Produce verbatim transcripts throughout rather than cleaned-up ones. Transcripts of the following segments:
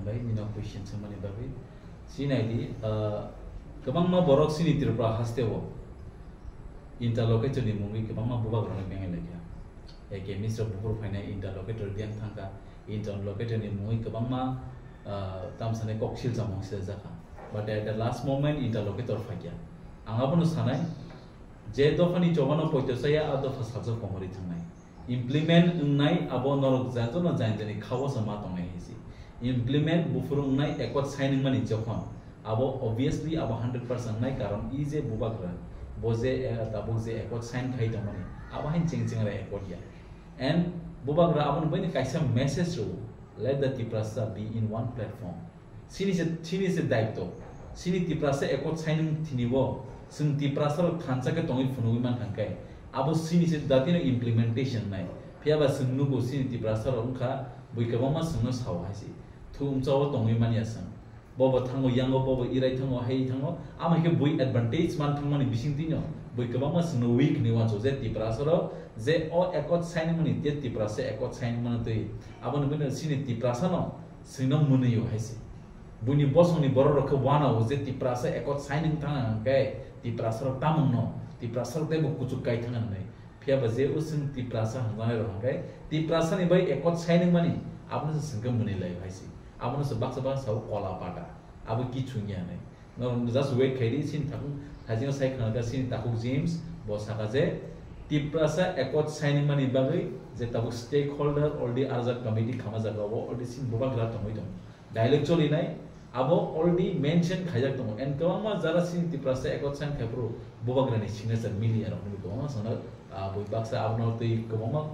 Bai nino question swngmani bagwi. Sinai di, ah, kwbangma borok chini Tripura hasteo interlocutor ni mungwi kwbangma bubagrano bengai laikha. A K Misra buphuru phainai interlocutor biyang thangkha, interlocutor ni mungwi kwbangma, ah, tamsani kok silchamo silajakha. But at the last moment interlocutor phaikha. Ang abono sanai, je dophani chobano poito chaya, a dopha sajak komorwi thangnai. Implement wngnai abo norok jatono jani jani khao se ma tongnai hai se. Implement buphuru wngnai accord sign wngmani jokhon, abo obviously abo hundred percent wngnai, karon i je bubagra, bo je, eh, tabuk je accord sign khai tongmani, abo hain cheng cheng rai accord ya. And bubagra aboni baini kaisa message rw, "Let the Tiprasa be in one platform." Sini se, sini se daitw. Sini Tiprasa accord signing thini bo, chwng Tiprasa rok thansa khe tongwi phunugwi mankha khe, abo sini se datino implementation nai. Phiya ba chwng nugo sini Tiprasa rok wngkha bui kwbangma chwngno sao hai se. Thumsa o tongwi manya chwng. Bobo thango yango, bobo irai thango, hai thango. Ama khe bui advantage man thangmani bising tino. Bui kwbangma chwngno weak hinwi wanso je Tiprasa rok je o accord signing mani je Tiprasa accord signing mani twi. Aboni bini sini Tiprasa no chwngno mwnwi o hai se. Buini bosongni borok rok khe wanao je Tiprasa accord signing thang hwnkhe Tiprasa rok tamungno, Tiprasa rok teibo kuchuk kai thang hwnwi. Phiya ba je o chwng Tiprasa hwnjanai rok hwnkhe Tiprasa ni bai accord signing mani abono se chwngkhe mwnwi lai hai se. Abono se baksa baksa sao kola pata. Abo kichung ya hinwi. Norok just wait khai di, sini takhuk, thajino sai khna kha sini takhuk James, bo saka je Tiprasa accord signing mani bagwi je tabuk stakeholder already arjak committee khama jaga o already sini bubagra tongwi tong. Dialogue choli nai, abo already mention khaijak tongo. And kwbangma jara sini Tiprasa accord sign khai phuru bubagra ni signature mili ya rok ni kwbangma sana, ah, bui baksa abono twi kwbangma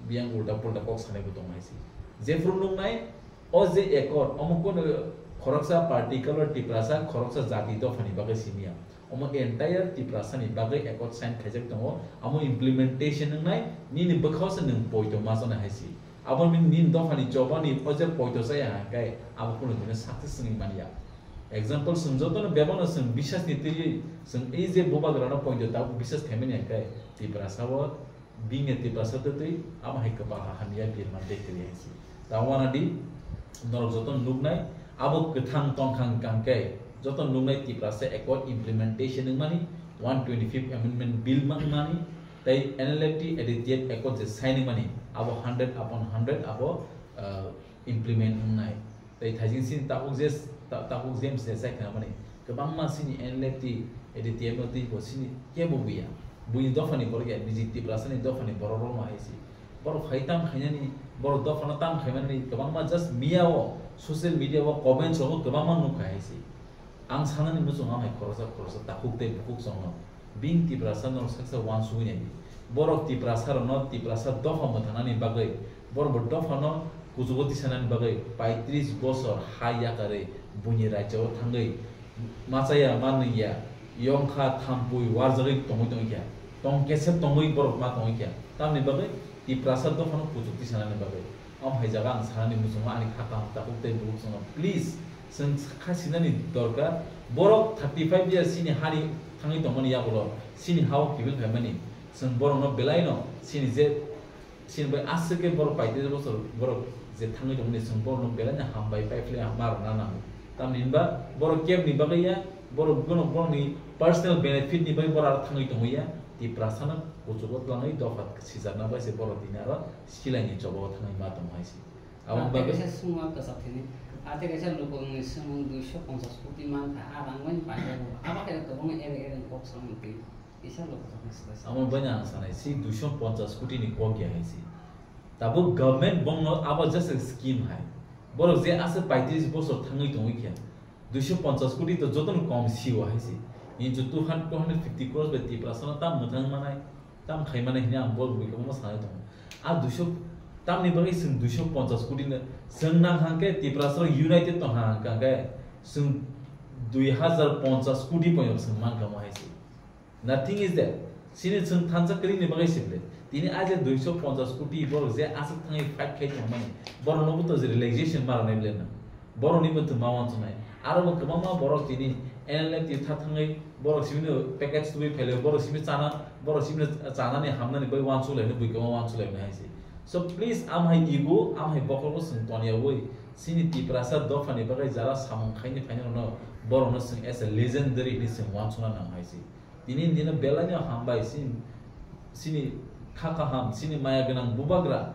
biyang ulta pulta kok sanai bo tong hai se. Jephuru nung nai, o je accord, omo kono khoroksa particular Tiprasa, khoroksa jati dophani bagwi simi ya. Omo entire Tiprasani bagwi accord sign khaijak tongo, omo implementation wngnai nini bwkhao se nwng poito ma chana hai se. Abo nini, nini dophani chobani o je poito chaya hwnkhe abo kono dino success wngwi man ya. Example, chwng jotono bebakno chwng bisasni twiwi chwng ei je bubagrano poito tabuk bisas khaimani hwnkhe Tiprasa o Bini Tiprasa twtwi amo hai kwpal ha hamya birma tei kwrwi hai se. Ta wana di norok joto nuknai abo kwthang tongkha hwnkhe joto nuknai Tiprasa Accord implementation wngmani, one twenty-fifth Amendment Bill wngmani tei N L F T A D T F Accord je sign wngmani abo hundred upon hundred abo, ah, implement wngnai. Tei thaijing sini takhuk je, ta-, takhuk James je sai khna mani. Kwbangma sini N L F T, A D T F no twi bo sini kebo buya. Buini dophani borok ya, niji Tiprasani dophani borok rok ma hai si. Borok phai tam khainani, borok dophano tam khaimani, kwbangma just miya o, social media o, comments rogo kwbangma nukha hai si. Ang sanani muchungo ang hai khoroksa khoroksa takhuk tei bukhuk chwngno. Bini Tiprasa norok saksa uansugwi nai di. Borok Tiprasa rokno Tiprasa dopha mwthanani bagwi, borok bo dophano kuchugo tisanani bagwi paitris bosor ha yakarwi buini rajyo o thangwi machaya manwi ya, yongkha thampui warjagwi tongwi tongkha, tong kesep tongwi borok ma tongkha, tamni bagwi Tiprasa dophano kuchuk tisanani bagwi. Omo hai jaga ang sanani muchungo ani kha kaham takhuk tei bukhuk chwngno, please, chwng kha sinani dorkar. Borok thirty five years chini hani thangwi tongmani yagulo, chini ha-o kibil phaimani, chwng borokno belaino chini je, chini bai aswk khe borok paitris bosor borok je thangwi tongmani, chwng borokno belaino hambai paiphlai ma rwna nango. Tamni hinba borok kebni bagwi ya, borok bono borokni personal benefit ni bagwi borok aro thangwi tongwi ya, Tiprasano kuchugo twlangwi dopha sijarna bai se borok tini aro silaini choba o thangwi ma tongo hai se. Aboni bagwi kaisa sungma kwchak thini. Ate kaisa lukungni swngmung duiso ponchas koti mankha, a rang bai paijak bo. Abo khe kwbangma ere ere kok samung twi. Kisa lukungni swlai sa. Amo bai ang sanai si duiso ponchas koti ni kok ya hai si. Tabuk government bongno abo just a scheme hai. Borok je aswk paitris bosor thangwi tongwi khe. Duiso ponchas koti to jotono kom sio hai se. Hinchu two hundred, two hundred fifty crores bai Tiprasano tam mwthang manai, tam khai manai hwnwi ang bo bui kwbangma sanai tongo. A duiso tamni bagwi chwng duiso ponchas koti no chwng nang hang khe Tiprasa rok united tong hang khe chwng dui hazar ponchas koti poino chwng mankha mo hai se. Nothing is there. Chini chwng thansa kwrwini bagwi se ble. Tini a je duiso ponchas koti borok je aswk thangwi fight khai tongmani, borokno bo to je relaxation ma rwnai ble na. Borokni bo to ma wansuknai. Aro bo kwbangma borok tini N L F T tha thangwi borok simi package tubui phailai, borok simi chana, borok simi chanani hamnani bai wansuk laino, bui kwbangma wansuk laino hai se. So please, am hai ego, am hai bokhorok chwng toniyawi, Chini Tiprasa dophani bagwi jara samung khaini phainai rokno borokno chwng as a legendary hinwi chwng uansukna nang hai se. Tini dino belai no hambai chini, chini kha kaham, chini maya gwnang bubagra.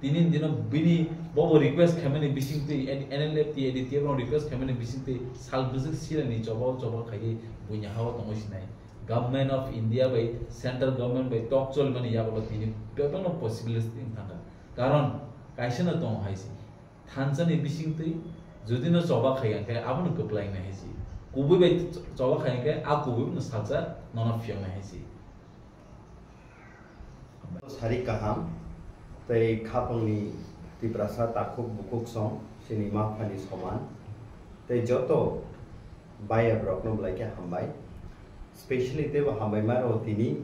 Tini dino bini bobo request khaimani bisingtwi, N L F T, A D T F no request khaimani bisingtwi sal bwswk silani choba choba khaiwi buini hao tongwi sinai. Government of India bai central government bai tok cholmani yago tini bebakno possibility wng thangkha. Karon kaisa no tongo hai se. Thansa ni bisingtwi jodi no choba khai hwnkhe abono kwplai nai hai se. Kubui bai choba khai hwnkhe a kubui no salsa nono phiyok nai hai se. Sari kaham tei khapangni Tiprasa takhuk bukhuk song chini maphani soman tei joto baya borokno belai khe hambai. Specially teibo hambai ma rw tini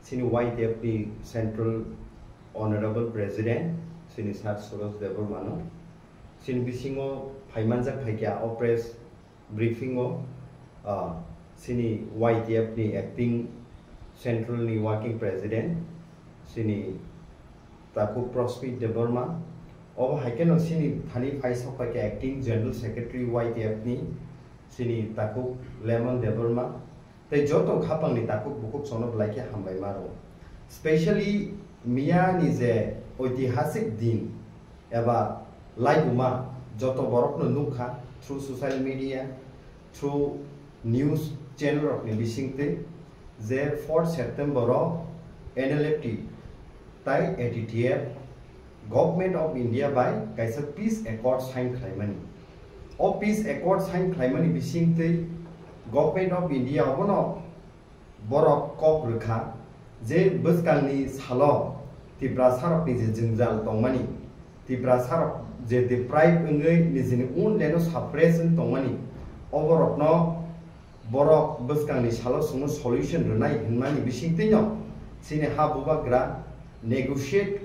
chini Y T F ni Central Honorable President chini Sir Suroj Debbarma no. Chini bisingo phaimanjak phaikha o press briefing o, ah, chini Y T F ni acting central ni working president chini takhuk Prospit Debbarma, obo hai kheno chini thani phai sok phaikha acting general secretary Y T F ni chini takhuk Lemon Debbarma, tei joto khapangni takhuk bukhuk songno belai khe hambai ma rwo. Specially miyani je oitihasik din eba laibuma joto borokno nukha through social media, through news channel rokni bisingtwi je fourth September o N L F T tai A T T F Government of India bai kaisa peace accord sign khlaimani. O peace accord sign khlaimani bisingtwi Government of India obono borok kok rwkha je bwskangni salo Tiprasarokni je jwngjal tongmani, Tiprasarok je deprive wngwi nijini own land o suppress wng tongmani, oborokno borok bwskangni salo chwngno solution rwnai hwnmani bisingtwino chini ha bubagra negotiate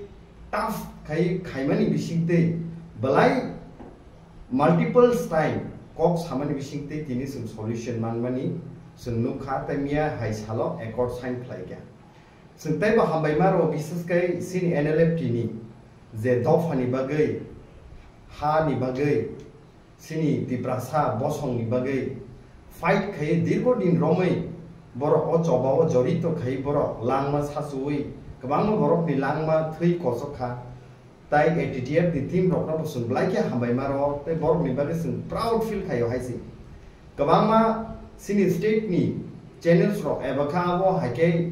tough khai khaimani bisingtwi belai multiple time kok samani bisingtwi tini chwng solution manmani chwng nukha, tei miya hai salo accord sign khlaikha. Chwng teibo hambai ma rwo, bises khe chini N L F T ni je dophani bagwi, ha ni bagwi, chini Tiprasa bosongni bagwi fight khai dirgo din romwi borok o choba o jorito khai borok langma sachuwi kwbangma borokni langma thwi kochok kha. Tai A T T F ni team rokno bo chwng belai khe hambai ma rwo, tei borokni bagwi chwng proud feel khaio hai se. Kwbangma chini state ni channels rok eba kha abo hai khe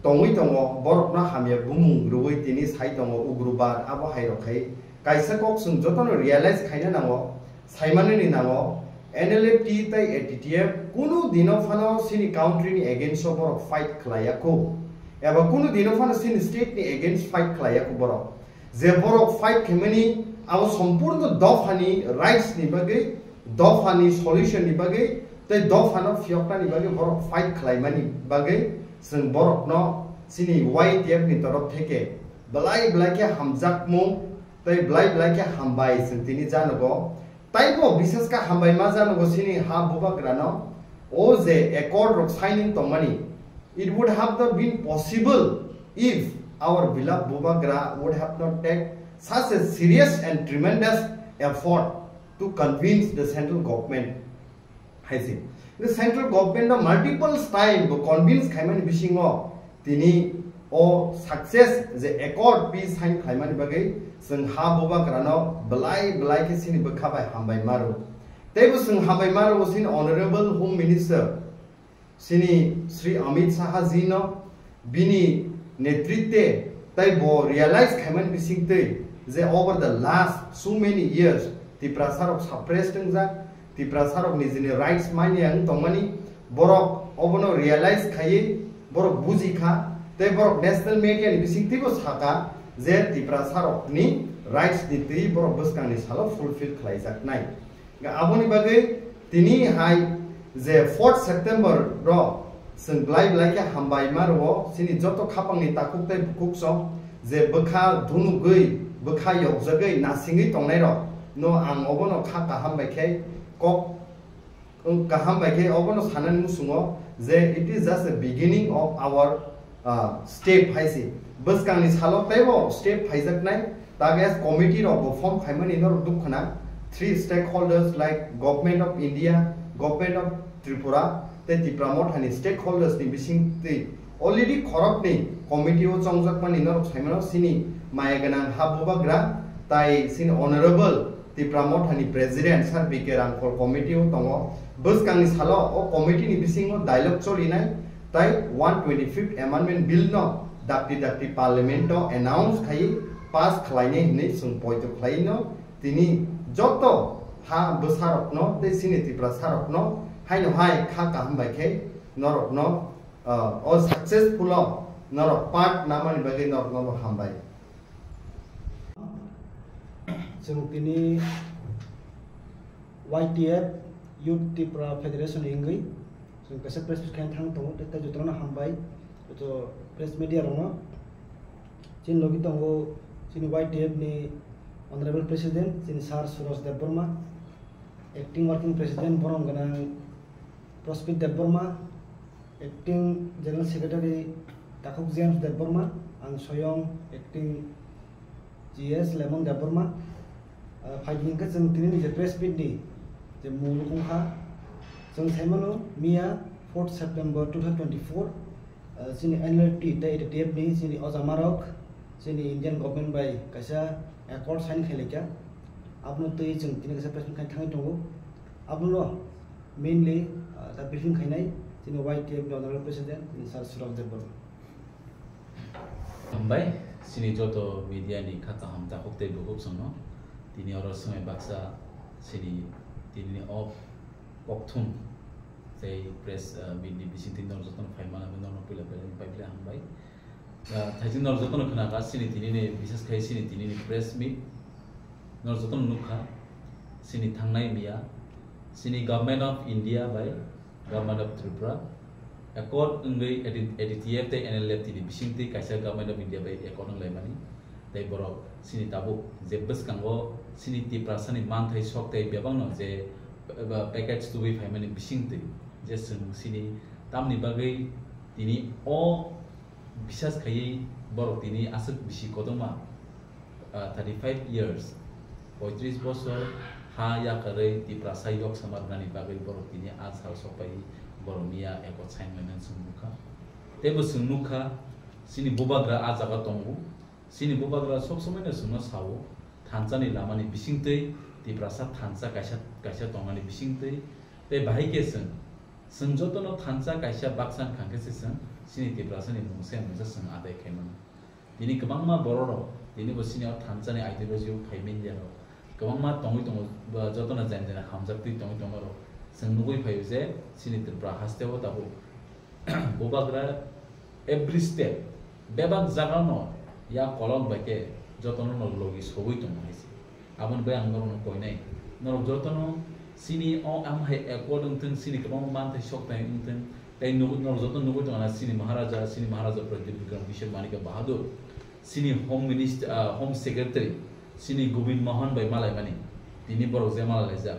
tongwi tongo, borokno hamya bumung rwui tini sai tongo ugrubad abo hai rok khai. Kaisa kok chwng jotono realize khaina nango, saimanani nango, N L F T tei A T T F kunu dino phano chini country ni against o borok fight khlaiya kho, eba kunu dino phano chini state ni against fight khlaiya kho borok. Je borok fight khaimani abo sompurno dophani rights ni bagwi, dophani solution ni bagwi, tei dophano phiyoknani bagwi borok fight khlaimani bagwi chwng borokno chini Y T F ni torof theke belai belai khe hamjakmung tei belai belai khe hambai chwng tini janogo. Taibo bises khe hambai ma janogo chini ha bubagrano o je accord rok signing tongmani. It would have not been possible if our beloved Bubagra would have not take such a serious and tremendous effort to convince the central government. Hai se. The central government no multiple time bo convince khaimani bisingo tini o success je accord peace sign khlaimani bagwi chwng ha bubagrano belai belai khe chini bwkha bai hambai ma rwo. Teibo chwng hambai ma rwo chini Honorable Home Minister chini Shri Amit Shah ji no bini netritwe tei bo realize khaimani bisingtwi je over the last so many years Tiprasa rok suppressed wngjak, Tiprasa rok nijini rights manya wng tongmani, borok obono realize khaiwi borok buji kha, tei borok national media ni bisingtwibo saka je Tiprasa rokni rights ni twi borok bwskangni salo fulfill khlaijaknai. Aboni bagwi tini hai je fourth September ro chwng belai belai khe hambai ma rwo chini joto khapangni takhuk tei bukhuk song je bwkha dhunugwi, bwkha yokjagwi, nasingwi tongnai rok no ang obono kha kaham bai khe kok, wng kaham bai khe obono sanani muchungo je it is just a beginning of our, ah, step hai se. Bwskangni salo teibo step phaijaknai, ta gas committee rok bo form khaimani norok duk khna, three stakeholders like Government of India, Government of Tripura tei Tipra Mothani stakeholders ni bising twi already khoroknwi committee o chongjak mani norok saimano sini maya gwnang ha bubagra tai sini honorable Tipra Mothani president Sir B K Rangkhol committee o tongo. Bwskangni salo o committee ni bisingo dialogue cholinai tai one twenty fifth amendment bill no dakti dakti parliament o announce khai pass khlainai hinwi chwng poito khlaino. Tini joto ha bwsarokno tei sini Tiprasarokno haino hai kha kaham bai khe norokno, ah, o successful o norok part namani bagwi norokno bo hambai. Chwng tini Y T F Youth Tipra Federation wngwi chwng kaisa press meet khaina thang tongo, tei jotono hambai, joto press media rokno. Chini logi tongo chini Y T F ni Honorable President, chini Sir Suraj Debbarma, Acting Working President borom gwnang Prospit Debbarma, Acting General Secretary Takhuk James Debbarma, ang soyong Acting G S Lemon Debbarma. Ah, phaidi hwnkhe chwng tini ni je press meet ni je mung nukhung kha, chwng saimano miya fourth September two thousand twenty-four, ah, chini N L T tei A T T F ni chini ojamarok chini Indian government bai kaisa accord sign khailai kha. Abono twi chwng tini kaisa press meet khai thangwi tongo. Abono mainly, ah, ta briefing khainai chini Y T F ni Honorable President, chini Sir Suraj Debbarma. Hambai, chini joto media ni kha kaham takhuk tei bukhuk songno. Tini oro swngwi baksa chini tini o kokthum tei press, ah, meet ni bisingtwi norok jotono phai mano hwnwi norokno puila belai ni pai belai hambai. Ah, thaising norok jotono khna kha chini tini ni, bises khai chini tini ni press meet. Norok jotono nuk kha chini thangnai miya chini Government of India bai Government of Tripura accord wngwi A D T F tei N L F T ni bisingtwi kaisa Government of India bai accord wnglaimani. Tei borok chini tabuk je bwskango chini Tiprasani manthai sok tei bebakno je, eba, package tubui phaimani bisingtwi je chwng chini tamni bagwi tini o bisas khaiwi borok tini aswk bisi kotorma, ah, thirty five years, poitris bosor ha yakarwi Tiprasa yok sama rwnani bagwi borok tini a sal sokpaiwi borok miya accord sign lainani chwng nukha. Tei bo chwng nukha, chini bubagra a jaga tongo, chini bubagra sob somoino chwngno sao, thansa ni lama ni bisingtwi, Tiprasa thansa kaisa, kaisa tongmani bisingtwi, tei bahai khe chwng, chwng jotono thansa kaisa baksa wngkha khe se chwng chini Tiprasa ni mungsa mungsa chwng adai khai mano. Tini kwbangma borok rok, tini bo sini o thansa ni ideology o phai manya rok kwbangma tongwi tongo, bo jotono jani jani hamjak twi tongwi tongo rok. Chwng nugwi phaio je chini Tripura haste o tabuk bubagra every step, bebak jaga no ya kolok bai khe jotono no logi sogwi tongo hai se. Aboni bai ang norokno koinai, norok jotono chini o am hai accord wngthwng, chini kwbangma manthai sok thai wngthwng, tei nugwi, norok jotono nugwi tongo na chini Maharaja, chini Maharaja Pradyut Bikram Kishore Manikya Bahadur, chini Home Minister, ah, Home Secretary, chini Govind Mohan bai malaimani, tini borok je malai laijak.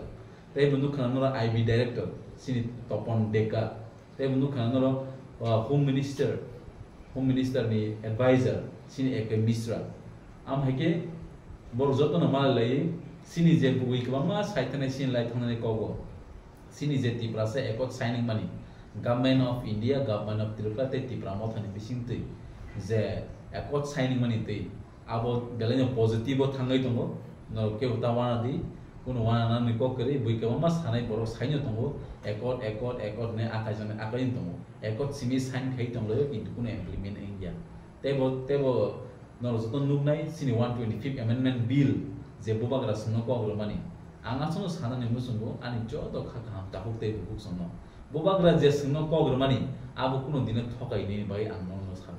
Tei bo nukha na norok I B Director, chini Topon Deka, tei bo nukha na norok, ah, Home Minister, Home Minister ni advisor, chini A K Mishra. Am hai khe borok jotono malai lai, chini je bugwi kwbangma sai thanai chini lai thangnani kogo. Chini je Tiprasa accord signing mani, Government of India, Government of Tripura tei Tipra Mothani bisingtwi je accord signing mani twi abo belai no positive o thangwi tongo. Norok kebo ta wana di, kuno wana nani kok kwrwi, bui kwbangma sanai borok saino tongo, accord, accord, accord hinwi akai jani akai tongo. Accord simi sign khai tonglaio, kintu kuno implement wngya. Teibo, teibo norok joto nuknai chini one twenty fifth Amendment Bill je bubagra chwngno kok rwmani. Ang aswkno sanani muchungo ani joto kha kaham takhuk tei bukhuk chwngno. Bubagra je chwngno kok rwmani, abo kuno dino thokai nini bagwi ang nono sano.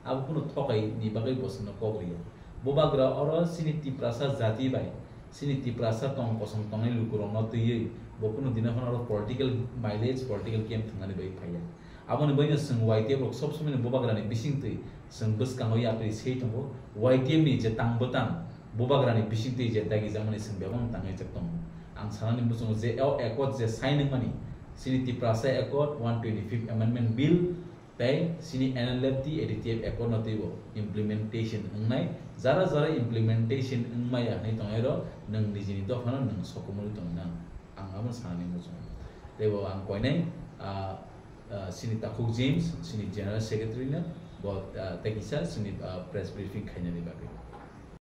Abo kuno thokai ni bagwi bo chwngno kok rwya. Bubagra oro chini Tiprasa jati bai, chini Tiprasa tong kosong tongnai lukurokno twiwi bo kuno dino phano oro political mileage, political game thwngnani bagwi phaiya. Aboni bagwino chwng Y T F rok sob somoino bubagrani bisingtwi chwng bwskango yapri sei tongo. Y T F ni je tang bwtang bubagrani bisingtwi je dagijakmani chwng bebakno tangwi jak tongo. Ang sanani muchungo je o accord je sign wngmani, chini Tiprasa Accord, one twenty fifth Amendment Bill, Tei chini N L F T A D T F accord no teibo implementation wngnai, jara jara implementation wngmaya hinwi tongnairok nwng nijini dophano nwng sokomorwi tongwi nang. Ang abo sanani muchungo. Teibo ang koinai, ah, ah, chini Takhuk James, chini General Secretary no bo, ah, tei kisa chini, ah, press briefing khainani bagwi.